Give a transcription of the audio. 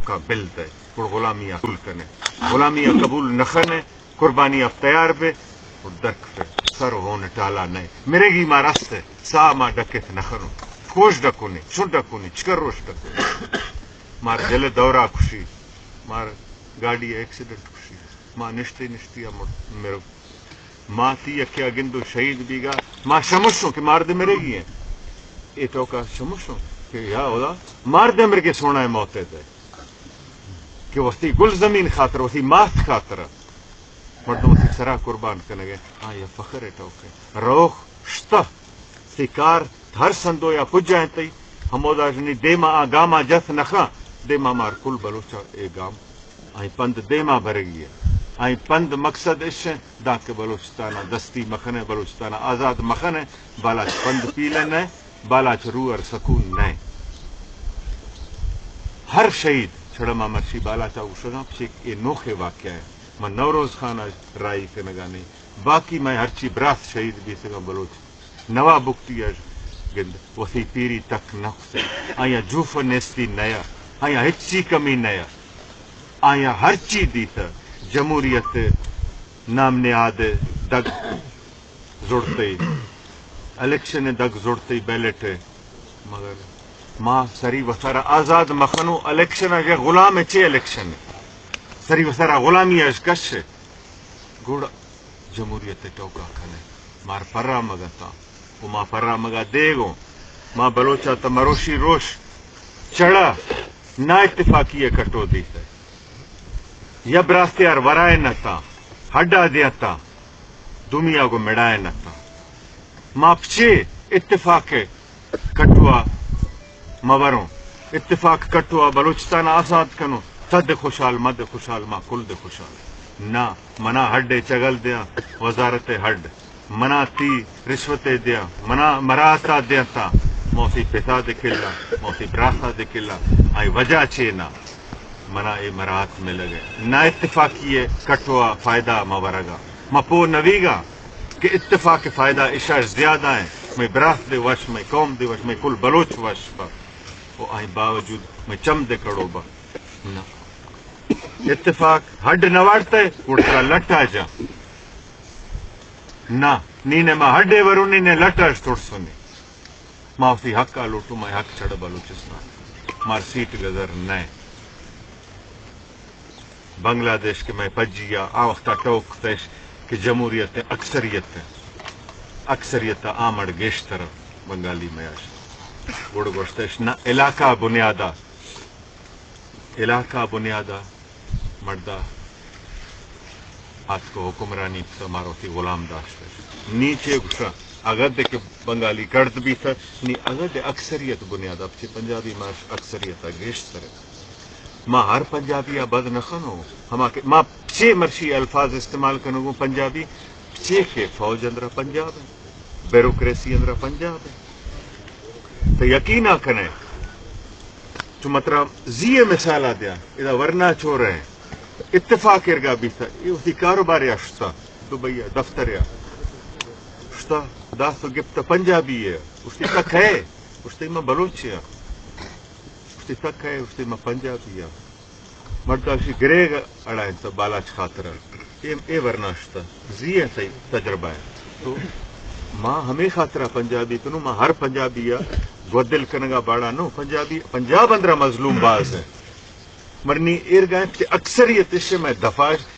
کا بل دے، گڑ غلامی ءَ قبول کنے۔ غلامی ءَ قبول نہ کنے، قربانی ءَ تیار بے، گڑ درکفے۔ سر ہون ٹالا نئے۔ مرگی ما رستے، ساہ ما ڈکت نہ کنو۔ کوش ڈکونی، چون ڈکونی، چکر روش ڈکونی۔ مار دل دورہ کشی، مار گاڑی ایکسیڈنٹ کشی۔ ما نشتے نشتی ءَ مر، مرو۔ ما تی یکے ءَ گندو شہید بیگا، ما شمشوں کہ مار دے مرگی ہیں۔ اے ٹوکا شمشوں کہ یا خدا، مار دے مرگے سونا ہے موت ہے دے۔ کہ وتی گل زمین خاطر، وتی مات خاطر مردم وتی سرا قربان کنگے، آ یا فخر ہے ٹوکے۔ روخ شتہ، تی کار ہر سندو یا پجا انت، ہمودا جنی دیما آ گاما جت نخا، دیما مار کل بلوچا اے گام آئی پند دیما برگی ہے۔ آئی پند مقصد اش ہیں، دانکہ بلوچستان دستی مخنے، بلوچستان آزاد مخنے، بالاچ پند پیلے نئے، بالاچ روح ار سکون نئے۔ ہر شہید چھڑا ما مرشی بالاچا گوشگاں، پچے اے نوخے واقعہ ہے۔ من نوروز خان رائی کنگا نہیں، باقی میں ہرچی براس شہید بیتگاں بلوچ نوا بگٹی اش گند وثی پیری تک نہ کتہ۔ آیا جوف نیستی نیا، آیا ہچی کمی نیا۔ آیا ہرچی دیتہ جمہوریت نام نہاد دگ زڑتے، الیکشن دگ زڑتے بیلٹ، مگر ما سری وثارا آزاد مخنو، الیکشن اگہ غلام چے الیکشن، سری وثارا غلامی اش کش۔ گڑ جمہوریت ء ٹوکا کن ئے۔ مار پرا مگتاں و ما پرا مگا دیگوں۔ ما بلوچا تہ مروشی روش چڑا نا اتفاقی ء کٹو دیتہ۔ یا براستے آر ورائے نتاں، ہڈا دیتاں، دومی آ گو مڑائے نتاں۔ ما پچے اتفاق کٹوا مہ بروں۔ اتفاق کٹوا بلوچستان آزاد کنوں۔ تد خوشحال، مد خوشحال، ما کل دے خوشحال۔ نہ، منا ہڈ ء چگل دیاں، وزارت ہڈ۔ منا تی رشوت ء دیاں، منا مراعات ء دیاں تا، موسی پتا دے کلا، موسی براسا دے کلا، آئی وجہ چے نہ؟ منا اے مراعات ملگ ء۔ نا اتفاقی ء کٹوا فائدہ ما ورگا۔ ما پو نویگا۔ کہ اتفاق ء فائدہ اشاش زیادہ ہیں، مئے براس دے وش، مئے قوم دے وش، مئے کل بلوچ وش با۔ و آئی باوجود مئے چم دے کڑو با۔ نہ۔ اتفاق ہڈ نہ واڑتے، گڑ ترا لٹا جا۔ نہ، نی نے ما ہڈے ورونی نے لٹاش ترسونی۔ ما وتی حق ء لوٹوں، مئے حق چڑ بلوچستان۔ مار سیٹ گزر نئے۔ بنگلہ دیش کہ مئے پجی ء آ وخت ء ٹوک کتش کہ جمہوریت ء اکثریت ء، اکثریت ء آ مڑ گیشتر بنگالی میاش۔ گڑ گوشتش نہ علاقہ بنیاد ء، علاقہ بنیاد ء مڑدا آتک و حکمرانی کتہ، مارا وتی غلام داشتہ۔ نی چے گوشاں، اگد کہ بنگالی کڑد بیتہ، نی اگد اکثریت بنیاد ء، پچے پنجابی ماش اکثریت ء گیشتر۔ ما ہر پنجابی ء بد نہ کنوں، ہما کہ ما چے مرشی الفاظ استعمال کنگوں پنجابی، چے کہ فوج اندرا پنجاب ہے، بیوروکریسی اندرا پنجاب ہے۔ تو یقین ء کنے، چو مترا زی ء مثال ء دیاں، ادا ورنا چور ہیں، اتفاق ارگا بیتا، یہ اسی کاروبار یا شتا، دبئی ء دفتر یا شتا، داس و گپت پنجابی ہے، اشتی تک ہے، اشتی میں بلوچ ہے، اشتی تک ہے، اشتی میں پنجابی ہے۔ مرد اشی گریگ اڑائینت بالاچ خاطر۔ اے، اے ورناشتہ۔ زی ء تئی تجربہ ء۔ تو ما ہمے خاطر ء پنجابی کنوں، ما ہر پنجابی ء گودل کنگ ء باڑا نوں۔ پنجابی، پنجاب اندر ء مظلوم باز ہے۔ مرنی ایر گائیں کہ اکثریت اش مئے دفاع اش۔